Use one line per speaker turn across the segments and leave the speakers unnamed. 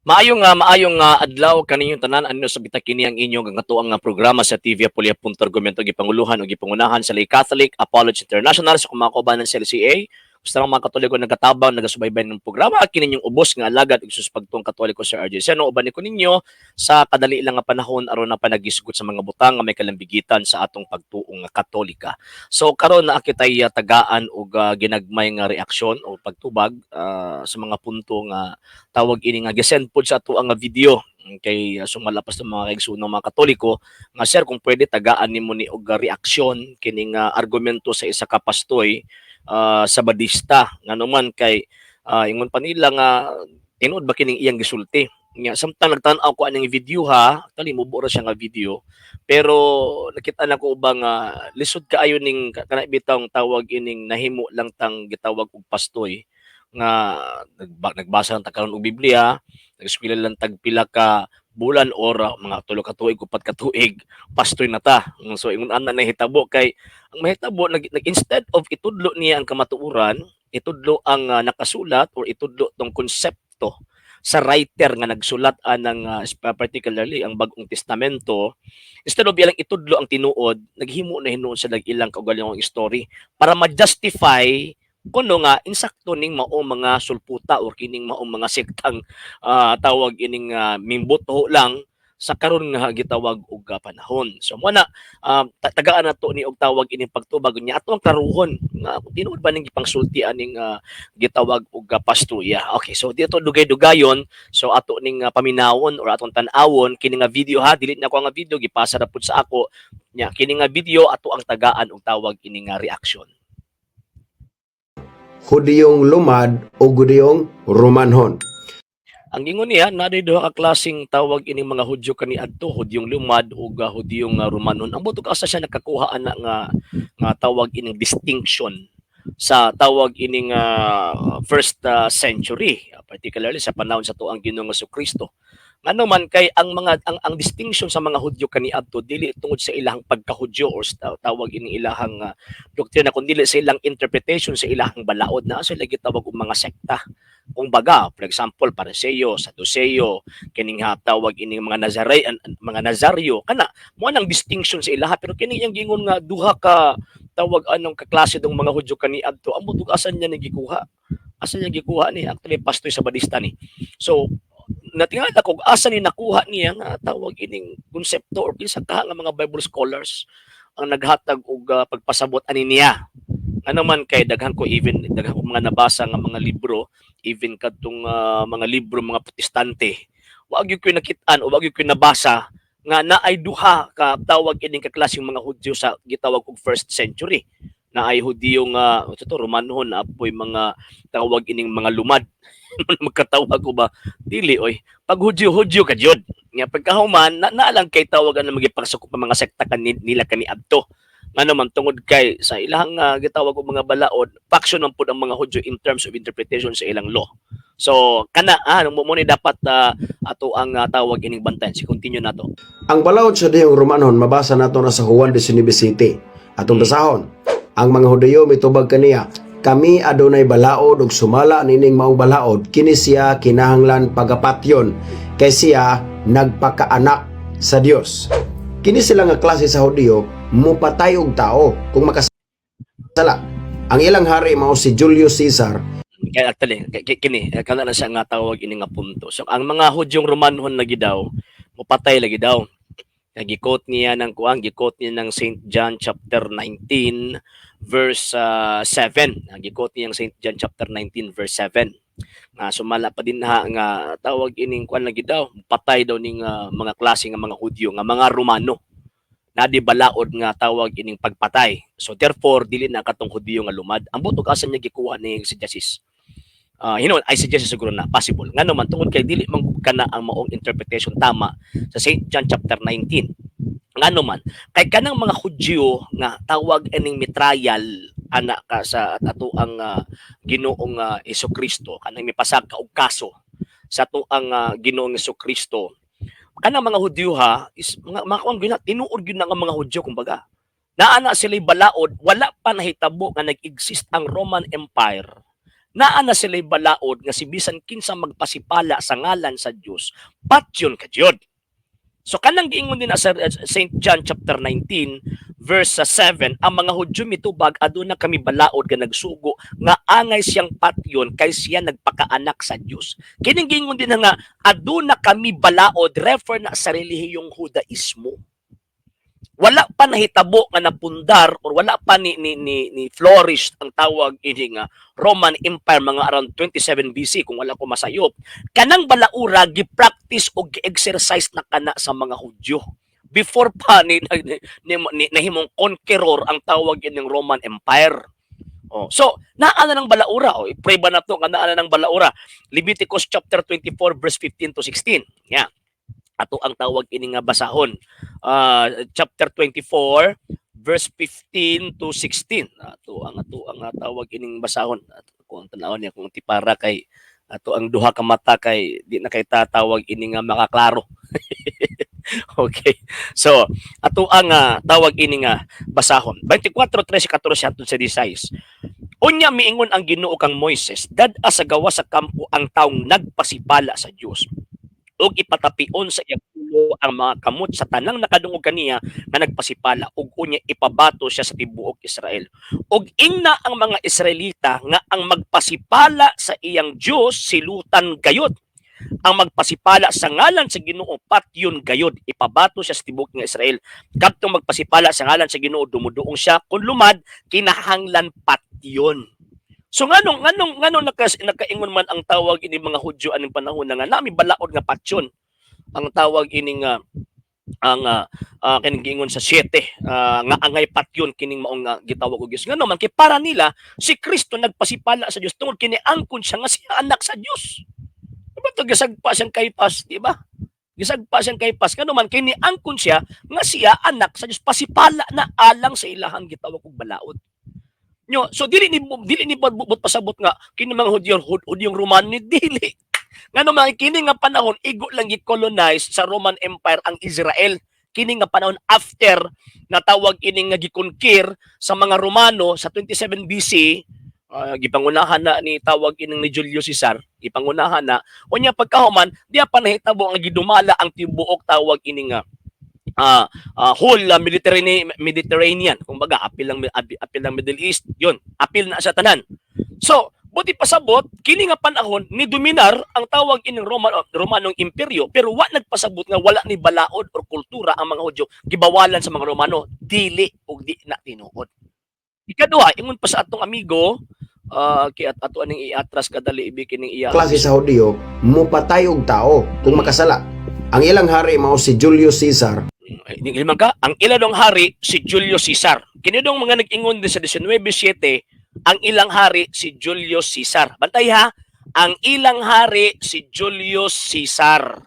Maayong adlaw kaninyong tanan, ano sa bita, kini ang inyong katuang nga programa sa TV Apulia Punto Argumento, gipanguluhan o gipangunahan sa Lay Catholic Apology International sa kumakubanan sa LCA. Gusto lang mga Katoliko nagatabang, nagasubaybay ng programa, kini inyong ubos nga alagad ug suspagtong Katoliko, Sir RJ Seno, uban ni ko ninyo sa kadali lang nga panahon aron na panagisgot sa mga butang nga may kalambigitan sa atong pagtuong nga Katolika. So karon naa kitay tagaan og ginagmay nga reaksyon o pagtubag sa mga punto nga tawag ini nga gisend pod sa ato ang video kay sumala pas ng mga kaigsuon mga Katoliko nga, "Sir, kung pwede tagaan nimo ni og reaksyon kining argumento sa isa ka pastoy sa Badista, ngano man kay ingon pa nila nga tinuod ba kining iyang gisulti." Nga samtang nagtan-aw ko aning video ha, actually mubo ra siya nga video, pero nakita na ko ba nga lisod kaayo ning kana bitawng tawag ining nahimo lang tang gitawag og pastoy nga nagbasa lang ta karon og Biblia, nag-eskwela lang tag pila ka bulan or mga 3 ka tuig, 4 ka tuig, pastoy na ta. So ingon ana nahitabo kay ang mahitabo nag instead of itudlo niya ang kamatuoran, itudlo ang nakasulat or itudlo tong konsepto sa writer nga nagsulat anang particularly ang Bagong Testamento, instead of ilang itudlo ang tinuod, naghimo na hinuon sa ilang kaugalingong story para ma-justify kuno nga insakto ning mao mga sulputa or kining mao mga sektang tawag ining mimbuto lang sa karon nga gitawag og panahon. So mo na tagaan nato ni og tawag ining pagtubag niya, ato ang klaruhon nga kung tinuod ba ning gipangsulti aning gitawag og pastuya. Okay, so dito dugay-dugayon, so ato ning paminawon or atong tan-awon kini nga video ha, dili na ko nga video, gipasa ra pud sa ako nya kini nga video, ato ang tagaan og tawag ini nga reaksyon.
Hudiyong lumad o Hudiyong Romanhon.
Ang ingon niya, naa duha ka klaseng tawag ining mga Hudyo kaniadto, Hudyong lumad ug Hudyong Romanon. Ang butok asa siya nakakuha ana nga tawag ining distinction sa tawag ining first century, particularly sa panahon sa tuang Ginoong Kristo? Ngano man kay ang mga ang distinction sa mga Hudyo kaniadto dili tungod sa ilang pagkahudyo or tawag ining ilahang doktrina, kundi sa ilang interpretation sa ilahang balaod na sila gitawag og mga sekta. Kung baga, for example, Pariseo, Saduceo, kining tawag ining mga Nazaray, mga Nazaryo, kana mo nang distinction sa ilaha. Pero kini iyang gingon nga duha ka tawag anong kaklase dong mga Hudyo kaniadto, ang butog asa niya ni gikuha? Asa niya gikuha ni? Actually, pastoy sa Badista ni. So natingala ko asa ni nakuha niya nga tawag ining konsepto or kinsa ka nga mga Bible scholars ang naghatag og pagpasabot ani niya. Ano man kay daghan ko, even daghan ko mga nabasa nga mga libro, even kadtong mga libro mga Protestante, wa gyud ko nakit-an o wa gyud ko nabasa nga naay duha ka tawag ining kaklaseng mga Hudyo sa gitawag og first century, na ay Hudiyo nga uh, to Romanhon, apoy mga tawag ining mga lumad. Magkatawag ko ba, dili oy, pag Hudyo, Hudyo ka jud nga pagkahuman na, na lang kay tawagan na magipasukop ang mga sekta kani, nila kaniadto. Ngano man tungod kay sa ilang gitawag og mga balaod, faction man pud ang mga Hudyo in terms of interpretation sa ilang law. So kana mo mo ni dapat ato ang tawag ining bantayan. Si continue nato.
Ang balaod sa Hudiyong Romanhon mabasa nato na sa Juan 19:7. Atong basahon. Ang mga Hudiyo mitubag kaniya, "Kami adunay balaod ug sumala nining maong balaod, kini siya kinahanglan pagapatyon kay siya nagpakaanak sa Dios." Kini sila nga klase sa Hudiyo mupatay og tao kung makasala. Ang ilang hari mao si Julius Caesar.
Kaya actually kini kana na siya nga tawag ini nga punto. So ang mga Hudyong Romanhon lagi daw mupatay lagi daw. Kaya gi-quote niya ng kuang, gi-quote niya ng St. John chapter 19 verse 7. Gi-quote niya ang St. John chapter 19 verse 7. Nga sumala pa din ha nga tawag ining kuan lagi daw, patay daw ning mga klase nga mga Hudyo nga mga Romano. Na di balaod nga tawag ining pagpatay. So therefore dili na katong Hudyo nga lumad. Ang butog asa niya gikuha ni si Jesus? Hinuon ay si Jesus siguro na possible. Ngano man tungod kay dili man kana ang maong interpretation tama sa St. John chapter 19. Ngano man kay kanang mga Hudyo nga tawag ining mitrial ana ka sa ato ang Ginoong Kristo, kanang mipasag ka og kaso sa ato ang Ginoong Kristo, kanang mga Hudyo ha is mga kuan gyud na, tinuod gyud na nga mga Hudyo. Kumbaga naa na sila balaod, wala pa nahitabo nga nag-exist ang Roman Empire. Naa na sila'y balaod nga si bisan kinsa magpasipala sa ngalan sa Dios, patyon ka jud. So kanang giingon din na sa St. John chapter 19 verse 7, ang mga Hudyo mitubag, aduna kami balaod nga nagsugo nga angay siyang patyon kay siya nagpakaanak sa Dios. Kining giingon din na nga aduna kami balaod, refer na sa relihiyong Hudaismo. Wala pa nahitabo nga napundar or wala pa ni flourish ang tawag ini nga Roman Empire, mga around 27 BC kung wala ko masayop. Kanang balaura gi-practice o gi-exercise na kana sa mga Hudyo before pa ni nahimong conqueror ang tawag ining Roman Empire. Oh, so naa na ng balaura. Oh, i-pray ba na to nga naa na ng balaura? Leviticus chapter 24 verse 15 to 16. Yeah. Ato ang tawag ini nga basahon. Chapter 24 verse 15 to 16. Ato ang tawag ining basahon. Ato ko ang tanawon niya kung tipara kay ato ang duha ka mata kay di na kay tatawag ini nga makaklaro. Okay. So, ato ang tawag ini nga basahon. 24, 13, 14 hangtod sa 16. Unya miingon ang Ginoo kang Moises, dad-a sa gawas sa kampo ang taong nagpasipala sa Dios ug ipatapion sa iyang ulo ang mga kamot sa tanang nakadungog kaniya nga nagpasipala, ug unya ipabato siya sa tibuok Israel. Ug ingna ang mga Israelita nga ang magpasipala sa iyang Dios silutan gayod. Ang magpasipala sa ngalan sa Ginoo patyon gayod, ipabato siya sa tibuok nga Israel. Kadtong magpasipala sa ngalan sa Ginoo dumuduong siya kun lumad, kinahanglan patyon. So nganong nakaingon man ang tawag ini mga Hudyo aning panahon na nga nami balaod nga patyon ang tawag ini nga ang kining giingon sa 7 nga angay patyon kining maong gitawag og Dios? Ngano man kay para nila si Kristo nagpasipala sa Dios tungod kini angkon siya nga siya anak sa Dios. Di ba to gisagpa siyang Kaypas, di ba? Gisagpa siyang Kaypas ngano man kini angkon siya nga siya anak sa Dios, pasipala na alang sa ilahang gitawag og balaod. Nyo, so dili ni but pasabot nga kini mga Hudyo, Hudyong Romano ni dili. Ngano man kini nga panahon igo lang gi-colonize sa Roman Empire ang Israel. Kini nga panahon after natawag ini nga gi-conquer sa mga Romano sa 27 BC, gipangunahan na ni tawag ining ni Julius Caesar, gipangunahan na. Unya pagkahuman, diya pa nahitabo ang gidumala ang tibuok tawag ini nga whole Mediterranean, Mediterranean. Kumbaga, apil lang Middle East, yun, apil na sa tanan. So, buti pasabot, kini nga panahon ni dominar ang tawag ining Romanong Imperyo, pero wa nagpasabot nga wala ni balaod or kultura ang mga Hudyo, gibawalan sa mga Romano, dili og di na tinuod. Ikaduha, ingon pa sa atong amigo, kay at ato aning iatras kadali ibi kining iya.
Klase sa Hudiyo mupatay og tao kung makasala. Ang ilang hari mao si Julius Caesar.
Ay, man ka, ang ilang hari si Julius Caesar. Kini dong mga nag-ingon din sa 19.7, ang ilang hari si Julius Caesar. Bantay ha, ang ilang hari si Julius Caesar.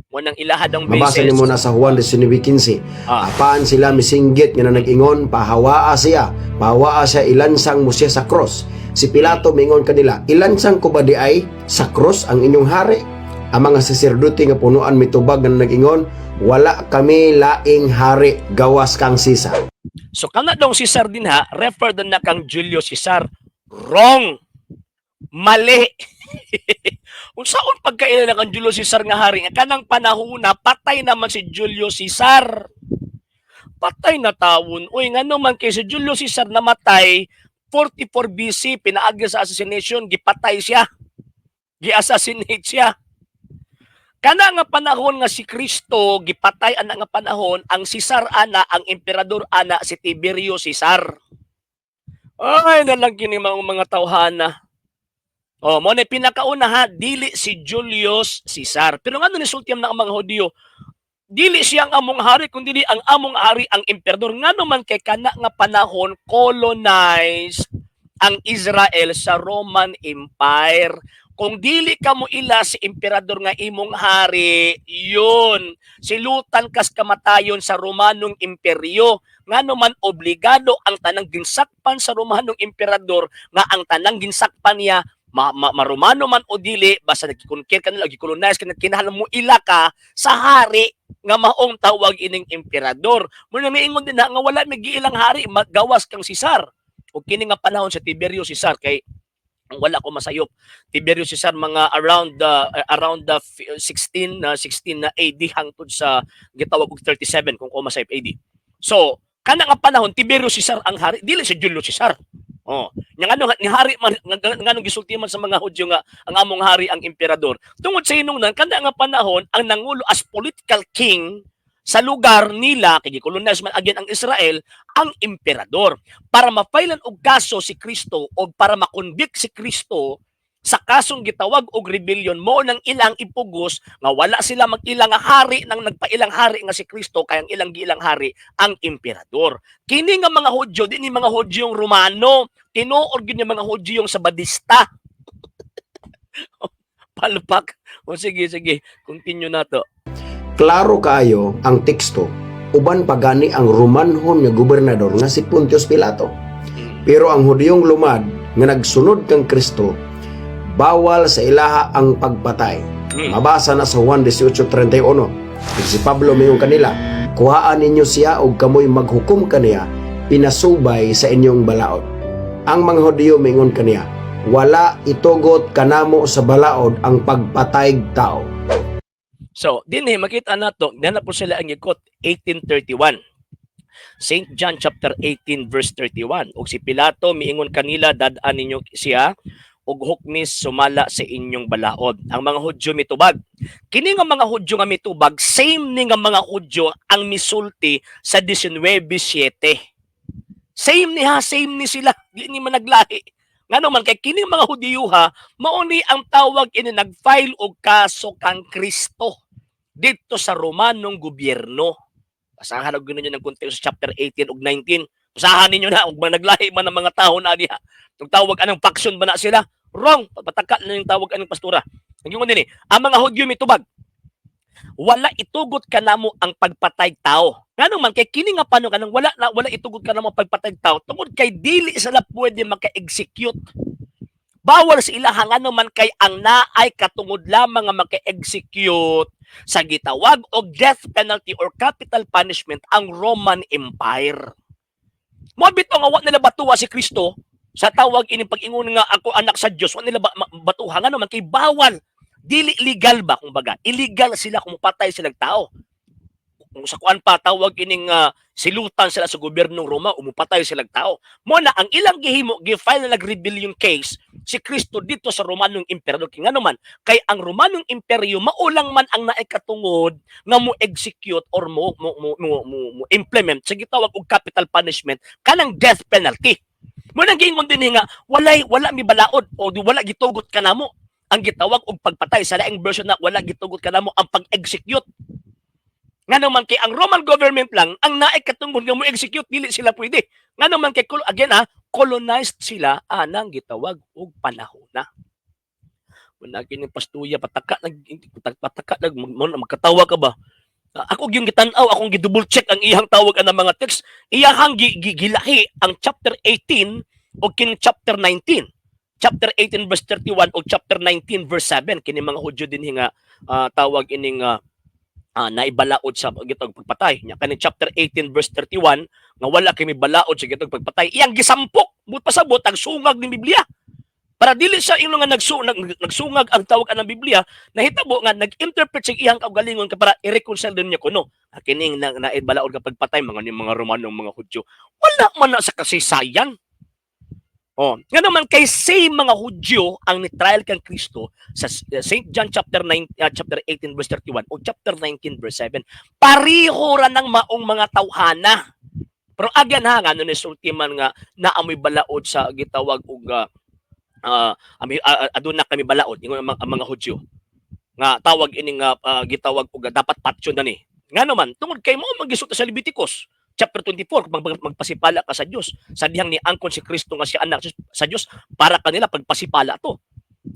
Mo nang ilahadong
Mabasa
basis.
nimo na sa Juan 19:15. Apaan sila misinggit nga na nag-ingon, "Pahawaa siya, pahawaa siya, ilansang mo siya sa cross." Si Pilato mingon kanila, "Ilansang ko ba di ay sa cross ang inyong hari?" Ang mga saserdote nga punuan mitubag nga nag-ingon, "Wala kami laing hari gawas kang Caesar."
So kana dong Caesar din ha, refer din na kang Julius Caesar. Wrong. Mali. Unsaon pagkaila na kang Julius Caesar nga hari nga kanang panahon na patay naman si Julius Caesar? Patay na tawon. Uy, ngano man kay si Julius Caesar namatay 44 BC, pinaagi sa assassination, gipatay siya. Gi-assassinate siya. Kana nga panahon nga si Kristo gipatay ana nga panahon, ang Caesar ana, ang emperador ana si Tiberio Caesar. Ay, nalang kini mga tawhana. Oh, mo na pinakauna ha, dili si Julius Caesar. Pero ngano nisultiam na ang mga Hudyo? Dili siya ang among hari, kundi dili ang among hari ang emperador. Ngano man kay kana nga panahon colonized ang Israel sa Roman Empire. Kung dili ka mo ila si emperador nga imong hari, yun, silutan kas kamatayon sa Romanong Imperyo. Ngano man obligado ang tanang ginsakpan sa Romanong Emperador nga ang tanang ginsakpan niya ma, ma, maromano man o dili, basta nagki-conquer ka nila, gi-colonize ka nila, kinahanglan mo ila ka sa hari nga maong tawag ining emperador. Mo na miingon din na nga wala may giilang hari magawas kang Caesar. O kini nga panahon sa Tiberio Caesar kay Kung wala ko masayop, Tiberius Caesar mga around the 16 na AD hangtod sa gitawag og 37, kung ko masayop, AD. So, kana nga panahon, Tiberius Caesar ang hari, dili si Julius Caesar. Oh, nya ngano ni hari man nganong gisulti man sa mga Hudyo nga ang among hari ang emperador? Tungod sa hinungdan kana nga panahon, ang nangulo as political king sa lugar nila, kay gikolonize man again ang Israel, ang emperador. Para ma-file-an og kaso si Kristo o para ma-convict si Kristo sa kasong gitawag og rebellion, mo nang ilang ipugos nga wala sila mag-ilang nga hari nang nagpailang hari nga si Kristo, kay ang ilang giilang hari ang emperador. Kini nga mga Hudyo, di ni mga Hudyong Romano, tinuod gyud ni mga Hudyong Sabadista. Palpak. O sige, sige, continue na to.
Klaro kaayo ang teksto, uban pagani ang Romanhon nga gobernador nga si Pontius Pilato. Pero ang Hudiyong lumad nga nagsunod kang Kristo, bawal sa ilaha ang pagpatay. Mabasa na sa Juan 18:31. Ug si Pablo miingon kanila, "Kuhaan ninyo siya og kamoy maghukom kaniya pinasubay sa inyong balaod." Ang mga Hudiyo miingon kaniya, "Wala itugot kanamo sa balaod ang pagpatay tao."
So, dinhi makita nato, na po sila ang ikot 1831. St. John chapter 18 verse 31. Ug si Pilato miingon kanila, "Dad-an ninyo siya ug hukmi sumala sa inyong balaod." Ang mga Hudyo mitubag. Kini nga mga Hudyo nga mitubag, same ni nga mga Hudyo ang misulti sa 19.7. Same ni ha, same ni sila. Di ni man naglahi. Ngano man kay kini mga Hudiyo ha, mao ni ang tawag ini nag-file og kaso kang Kristo dito sa Romanong gobyerno. Basahan og ninyo ng konteksto sa chapter 18 ug 19. Basahan ninyo na ug naglahi man ang mga tao na diha. Ug tawag anang faction ba na sila? Wrong. Pataka na yung tawag anang pastura. Ang ingon dinhi, ang mga Hudyo mitubag, "Wala itugot kanamo ang pagpatay tao." Ngano man kay kini nga pano kanang wala na wala itugot kanamo ang pagpatay tao tungod kay dili sila pwede maka-execute. Bawal sa ilaha, ngano man kay ang naay katungod lamang nga maka-execute sa gitawag og death penalty or capital punishment ang Roman Empire. Mo bitaw nga wa nila batuha si Kristo sa tawag ini pag-ingon nga ako anak sa Dios, wa nila batuha, ngano man kay bawal, dili legal ba, kumbaga illegal sila kung patay sila tao. Kung sa kuan pa, tawag ining silutan sila sa gobyernong Roma, umupatay sila tao. Mo na ang ilang gihimo, gi-file na nag-rebellion case si Kristo dito sa Romanong Imperyo, kay ngano man kay ang Romanong Imperyo maulang man ang naay katungod nga mo execute or mo implement sa gitawag og capital punishment, kanang death penalty. Mo nang giingon dinhi nga walay wala mi balaod o di wala gitugot kanamo ang gitawag og pagpatay. Sa laing version na wala gitugot kanamo ang pag-execute, ngano man kay ang Roman government lang ang naay katungod nga mo execute, dili sila pwede, ngano man kay again ha, colonized sila anang gitawag og panahona. Wala kini pastuya, pataka nag pataka nag magkatawa ka ba? Ah, ako yung gitan-aw, akong gi-double check ang iyang tawag ang mga text, iyahang gilahi ang chapter 18 o kining chapter 19, chapter 18 verse 31 o chapter 19 verse 7. Kini mga Hudyo din nga tawag ining naibalaod sa gitawag pagpatay nya. Kaning chapter 18 verse 31 nga wala kay balaod sa gitawag pagpatay, iyang gisampok, but pasabot ang sungag ni Biblia para dili siya ingon nga nagsungag ang tawag anang Biblia. Nahitabo nga nag-interpret sa iyang kaugalingon ka para i-reconcile din niya kuno. Ah, kining na naibalaod ka pagpatay mga ni mga Romanong mga Hudyo, wala man na sa kasaysayan. Oh, nga naman kay same mga Hudyo ang ni-trial kang Kristo sa St. John chapter 9, chapter 18 verse 31 o chapter 19 verse 7. Pareho ra ng maong mga tawhana. Pero again ha, nga no nisulti man nga naamoy balaod sa gitawag og aduna kami balaod, ingon ang mga Hudyo nga tawag ini nga gitawag og dapat patyon na ni. Ngano man tungod kay mo magisulti sa Leviticus chapter 24, magpasipala ka sa Dios sa dihang niangkon si Kristo nga siya anak sa Dios, para kanila pagpasipala to.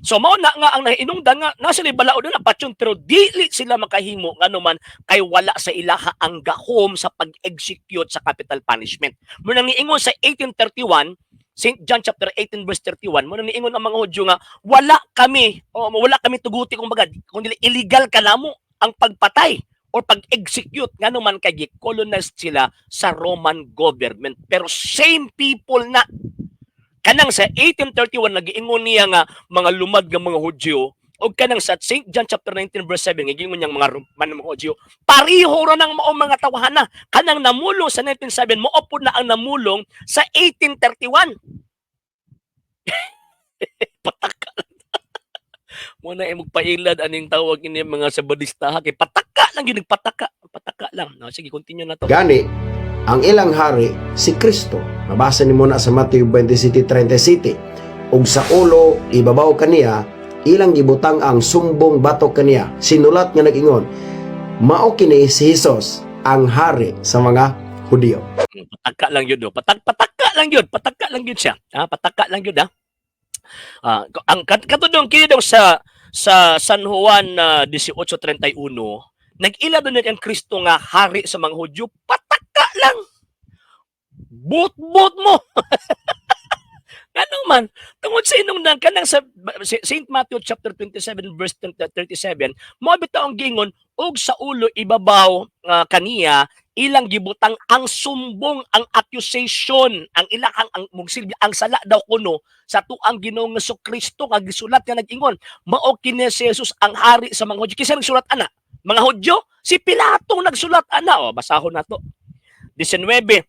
So mao na nga ang nahinungdan nga nasa sila balaod na patyon, pero dili sila makahimo, ngano man kay wala sa ilaha ang gahom sa pag-execute sa capital punishment. Mo nang niingon sa 1831, St. John chapter 18 verse 31, mo nang niingon ang mga Hudyo nga wala kami o wala kami tuguti, kumbaga kung dili illegal kanamo ang pagpatay or pag-execute, ngano man kay gi-colonize sila sa Roman government. Pero same people na. Kanang sa 1831 nagiingon niya nga mga lumad nga mga Hudyo og kanang sa St. John chapter 19 verse 7 giingon niyang mga Romano mga Hudyo, pareho ra nang mao mga tawhana. Kanang namulong sa 1907 mao pud na ang namulong sa 1831. Pataka lang mo na imong pailad aning tawag ini mga Sabadista ha, kay pataka lang gyud, pataka pataka lang, no? Sige, continue na to.
Gani, ang ilang hari si Kristo. Mabasa nimo na sa Matthew 27:37. Ug sa ulo ibabaw kaniya ilang gibutang ang sumbong batok kaniya. Sinulat nga nag-ingon, "Mao kini si Hesus, ang hari sa mga Hudiyo."
Pataka lang yun, oh. Pataka lang yun, pataka lang yun siya. Ha, pataka lang yun, ha. Ah, ang katudong kini daw sa San Juan 18:31, nag-ila doon ang Kristo nga hari sa mga Hudyo, pataka lang. Bot-bot mo. Ngano man, tungod sa inong kanang sa St. Matthew chapter 27 verse 37, mao bitaw ang gingon, "Og sa ulo ibabaw nga kaniya ilang gibutang ang sumbong," ang accusation, ang ilang ang mugsilbi ang sala daw kuno sa tuang Ginoong Kristo nga gisulat nga nag-ingon, "Mao kini si Jesus, ang hari sa mga Hudyo." Kinsa nagsulat ana? Mga Hudyo? Si Pilato nagsulat ana. O, basahon nato. 19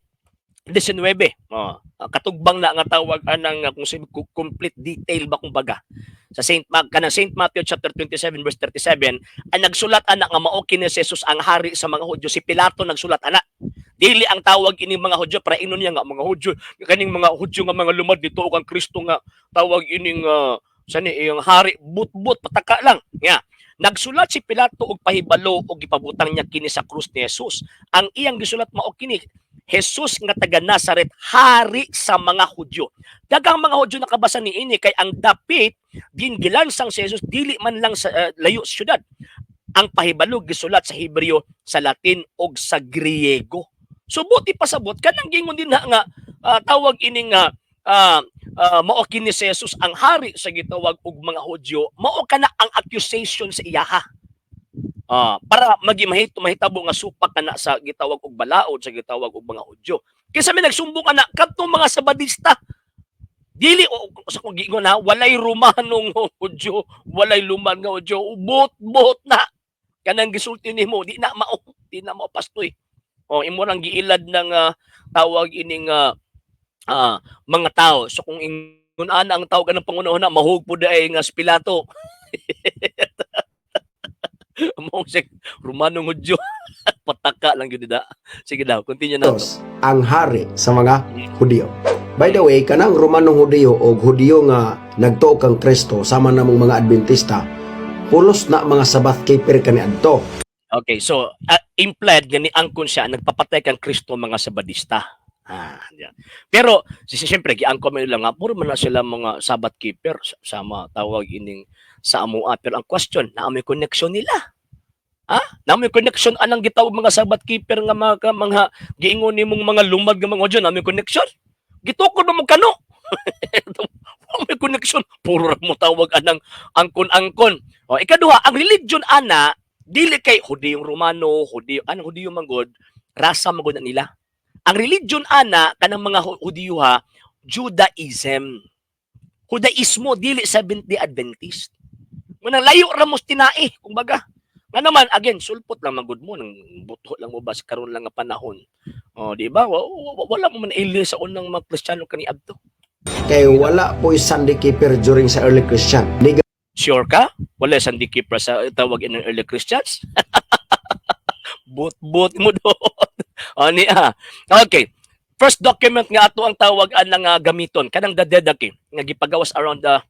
19. Oh, katugbang na nga tawag anang kung sa complete detail ba kumbaga. Sa Saint Mag kanang Saint Matthew chapter 27 verse 37, ang nagsulat ana nga mao kini si Jesus ang hari sa mga Hudyo, si Pilato nagsulat ana. Dili ang tawag ini mga Hudyo para inon niya nga mga Hudyo, kaning mga Hudyo nga mga lumad dito og ang Kristo nga tawag ining sani iyang hari, but-but, pataka lang. Nga. Nagsulat si Pilato og pahibalo og gipabutang niya kini sa krus ni Jesus. Ang iyang gisulat mao kini: "Jesus nga taga Nazaret, hari sa mga Hudyo." Daghang mga Hudyo nakabasa niini kay ang dapit din gilansang si Jesus dili man lang sa layo sa syudad. Ang pahibalo gisulat sa Hebreo, sa Latin ug sa Griego. So buti pasabot kanang gingon din na nga tawag ini nga mao kini si Jesus ang hari sa gitawag og mga Hudyo, mao kana ang accusation sa iyaha. Para magi mahitabo nga supak kana sa gitawag og balaod sa gitawag og mga Hudyo. Kinsa may nagsumbong ana kadtong mga Sabadista? Dili o sa kung giingon ha, walay Romanong Hudyo, walay luman nga Hudyo, bot-bot na. Kanang gisulti nimo, di na mao, pastoy. O imo rang giilad ng tawag ining mga tao. So kung ingon ana ang tawag ng pangunaon na mahug pud ay nga si Pilato. Mao siya Romanong Hudyo. Pataka lang gyud da. Sige daw, continue na to.
Diyos, ang hari sa mga Hudiyo. By the way, kanang Romanong Hudiyo o Hudiyo nga nagtuo kang Kristo sama namong mga Adventista, pulos na mga Sabbath keeper kaniadto.
Okay, so implied nga ni angkon siya nagpapatay kang Kristo mga Sabadista. Ah, yan. Pero siyempre giangkon man nila nga puro man na sila mga Sabbath keeper sama tawag ining sa amoa. Pero ang question, naa may connection nila? Ha? Naa may connection anang gitawag mga Sabbath keeper nga mga giingon nimong mga lumad nga mga Hudyo, naa may connection? Gitukod mo mo kano? Wa may connection. Puro ra mo tawag anang angkon-angkon. O ikaduha, ang religion ana dili kay Hudiyong Romano, Hudiyo, anong Hudiyo man gud, rasa man gud na nila. Ang religion ana kanang mga Hudiyo ha, Judaism. Judaismo, dili Seventh-day Adventist. Munang layo ra mo tinae, kumbaga. Nga naman again, sulpot lang man gud mo nang buto lang mo ba sa karon lang nga panahon. Oh, di ba? Wala mo man ili sa unang mga Kristiyano kaniadto.
Kay wala po'y Sunday keeper during sa early Christian. Ni
Sure ka? Wala Sunday keeper sa tawag in early Christians? But-but mo doon. O niya. Okay. First document nga ato ang tawag anang gamiton kanang the Didache nga gipagawas around the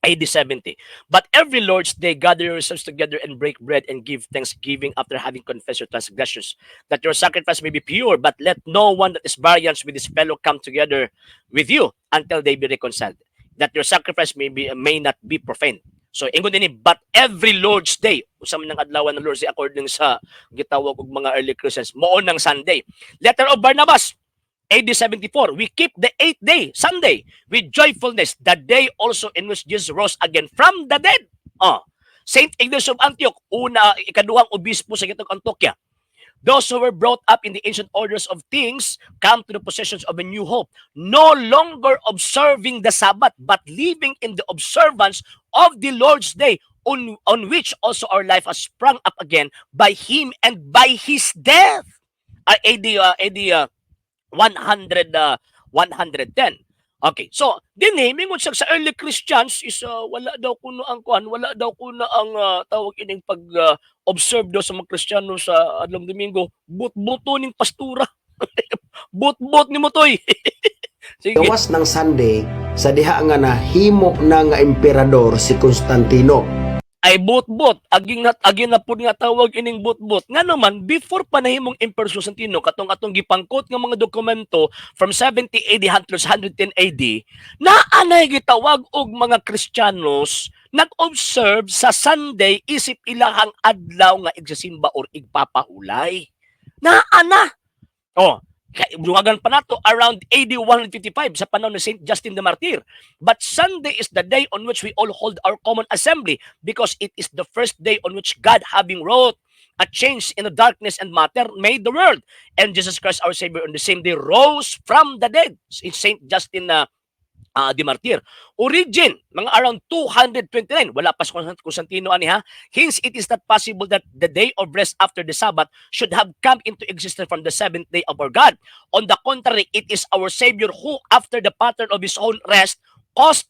AD 70. "But every Lord's Day, gather yourselves together and break bread and give thanksgiving after having confessed your transgressions, that your sacrifice may be pure. But let no one that is variance with his fellow come together with you until they be reconciled, that your sacrifice may not be profaned." So ingon dinhi, "But every Lord's Day," usa man ang adlaw ng Lord's Day according sa gitawag og mga early Christians, mao nang Sunday. Letter of Barnabas, AD 74, "We keep the eighth day, Sunday, with joyfulness, the day also in which Jesus rose again from the dead." Oh. Saint Ignatius of Antioch, una ikaduhang obispo sa gitong Antioquia. Those who were brought up in the ancient orders of things come to the possessions of a new hope, no longer observing the Sabbath, but living in the observance of the Lord's day, on which also our life has sprung up again by Him and by His death. AD 100, 110. Okay, so dinhi mingon siya sa early Christians is wala daw kuno ang kuan, wala daw kuno ang tawag ining pag observe daw sa mga Kristiyano sa adlong Domingo, but-buto ning pastura. But-but ni mo toy. Sige.
Gawas ng Sunday sa diha nga nahimo na nga emperador si Constantino.
Ay but-but, aging na agin na pud nga tawag ining but-but. Nga naman before pa nahimong Emperor Constantino, katong atong gipangkot nga mga dokumento from 70 AD hangtod sa 110 AD, naa nay gitawag og mga Kristiyanos nag-observe sa Sunday isip ilahang adlaw nga igsisimba or igpapahulay. Naa na. Oh, kay dungagan pa nato around AD 155 sa panahon ni Saint Justin the Martyr. But Sunday is the day on which we all hold our common assembly because it is the first day on which God, having wrought a change in the darkness and matter, made the world. And Jesus Christ our Savior on the same day rose from the dead. In Saint Justin the Martyr. Origen, mga around 229, wala pa si Constantino ani ha. Hence, it is not possible that the day of rest after the Sabbath should have come into existence from the seventh day of our God. On the contrary, it is our Savior who, after the pattern of His own rest, caused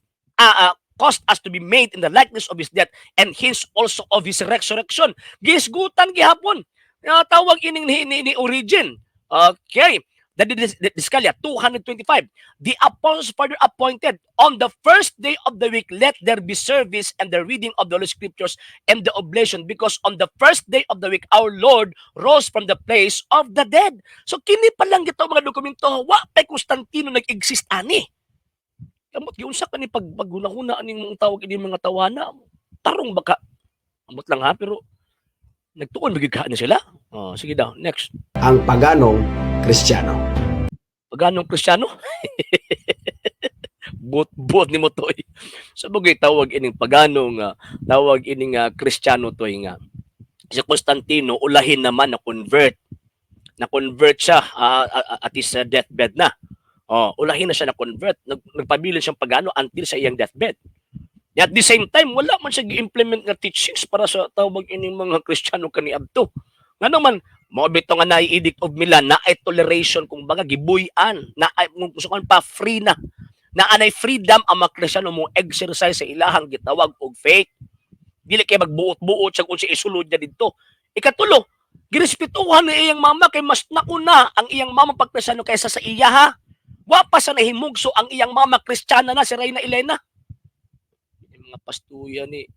us to be made in the likeness of His death and hence also of His resurrection. Gisgutan gihapon. Tawag ining ni Origen. Okay. The Didascalia, 225. The apostles further appointed on the first day of the week, let there be service and the reading of the Holy Scriptures and the oblation, because on the first day of the week, our Lord rose from the place of the dead. So kini pa lang gito mga dokumento, wa pa Constantino nag-exist ani. Kamot giunsa ka ni pag paghuna-huna aning mga tawag ini mga tawana. Tarong baka. Amot lang ha, pero nagtuon magyud ka ni sila. Oh, sige daw, next.
Ang paganong Kristiyano.
Paganong Kristiyano? But-but ni mo toy. Sa bagay tawag ining paganong tawag ining Kristiyano toy nga. Si Constantino ulahin naman na convert. Na convert siya at his deathbed na. Oh, ulahin na siya na convert. Nagpabilin siyang pagano until sa iyang deathbed. At the same time, wala man siya gi-implement nga teachings para sa tawag ining mga Kristiyano kaniadto. Nga naman, mao bitaw nga naay Edict of Milan na ay toleration, kung baga gibuy-an na ay kung gusto pa free na na anay freedom ang mga Kristiyano mo exercise sa ilahang gitawag og faith. Dili kay magbuot-buot sa kung sa isulod niya didto. Ikatulo, girespetuhan ni iyang mama kay mas nauna ang iyang mama pagkristiyano kaysa sa iya ha. Wa pa sa nahimugso ang iyang mama, Kristiyana na si Reyna Elena. Yung mga pastuya ni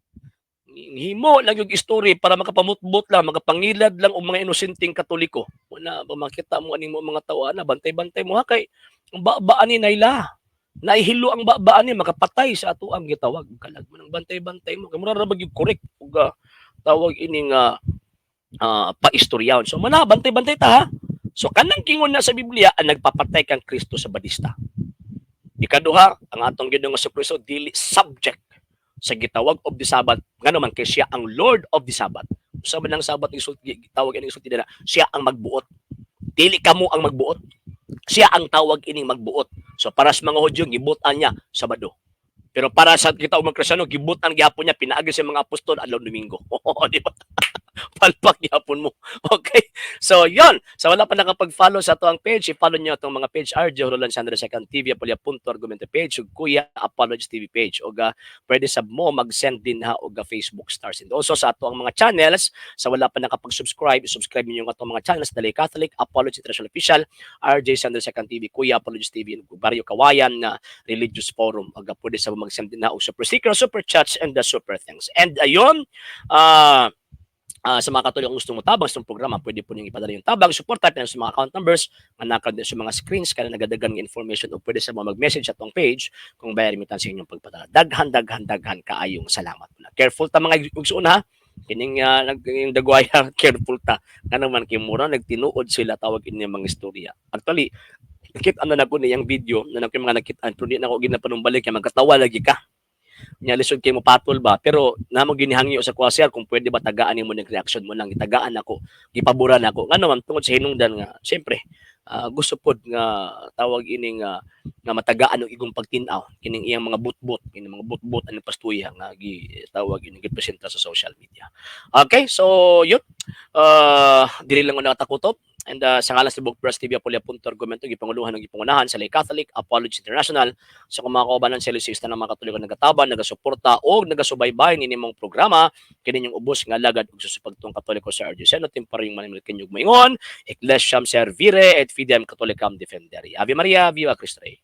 himo lang yung story para makapamutbot lang, makapangilad lang og mga inosenteng Katoliko. Wala ba makita mo aning mo mga tao na bantay-bantay mo ha, kay ang baba ni naila. Naihilo ang baba ni makapatay sa ato ang gitawag. Kalag mo ng bantay-bantay mo. Kay mura ra ba gyud correct ug tawag ining paistoryaon. So mana bantay-bantay ta ha. So kanang kingon na sa Biblia ang nagpapatay kang Kristo sa badista. Ikaduha, ang atong Ginoong Kristo dili subject sa gitawag of the Sabbath, ngano man kay siya ang Lord of the Sabbath. Usa man ang Sabbath isulti, tawag ining isulti nila, siya ang magbuot. Dili kamo ang magbuot. Siya ang tawag ining magbuot. So para sa mga Hudyo, gibutan niya Sabado. Pero para sa kita mga Kristiyano, gibutan gihapon niya pinaagi sa mga apostol adlaw Domingo. Di ba? Palpak gihapon mo. Okay. So, yon. Sa wala pa nakapag-follow sa ato ang page, i-follow niyo atong mga page, RJ Roland Sandro Second TV, Apolia.argumento page, ug Kuya Apology TV page. Og pwede sab mo mag-send din ha og Facebook stars. And also sa ato ang mga channels, sa wala pa nakapag-subscribe, i-subscribe niyo ang atong mga channels, Dalay Catholic, Apology International Official, RJ Sandro Second TV, Kuya Apology TV, ug Barrio Kawayan na Religious Forum. Og pwede sa mag-send din ha og super sticker, super chats, and the super thanks. And ayun, sa mga Katolikong gusto mo tabang sa programa, pwede po niyong ipadala yung tabang, suporta pinang sa mga account numbers nga naka sa mga screens kada nagadagan ng information o pwede sa mga mag-message sa atong page kung bayar remittance sa inyong pagpadala. Daghan, daghan, daghan kaayong salamat. Careful ta mga igsuon ha. Kining yung dagwaya, careful ta. Nga naman kay mura nagtinuod sila tawag ini mga istorya. Actually, nakita na nako niyang video na nako mga nakitaan pero di na ako ginapanumbalik kay magkatawa lagi ka. Nya lisod kay mo patol ba, pero namo ginihangyo sa kuha, sir, kung pwede ba tagaan nimo ng reaction mo lang itagaan ako, gipaboran ako. Ngano man tungod sa hinungdan nga siyempre gusto pod nga tawag ining nga matagaan og igong pagtin-aw kining iyang mga butbut, kining mga butbut ani pastuya nga gi tawag ini gipresenta sa social media. Okay, so yun. Dili lang ko nakatakutob. And sa ngalan sa Book Press TV Apulia punto argumento, gipanguluhan ng gipangunahan sa Lay Catholic Apology International, sa kung mga kaubanan sa LCS ng mga Katoliko nagataban, nagasuporta o nagasubaybay ni nimong programa, kini inyong ubos nga alagad ug susupagtong Katoliko sa Ardioseno, timpareng manimil kinyug maingon, Ecclesiam Servire et Fidem Catholicam Defendere. Ave Maria, Viva Cristo Rey.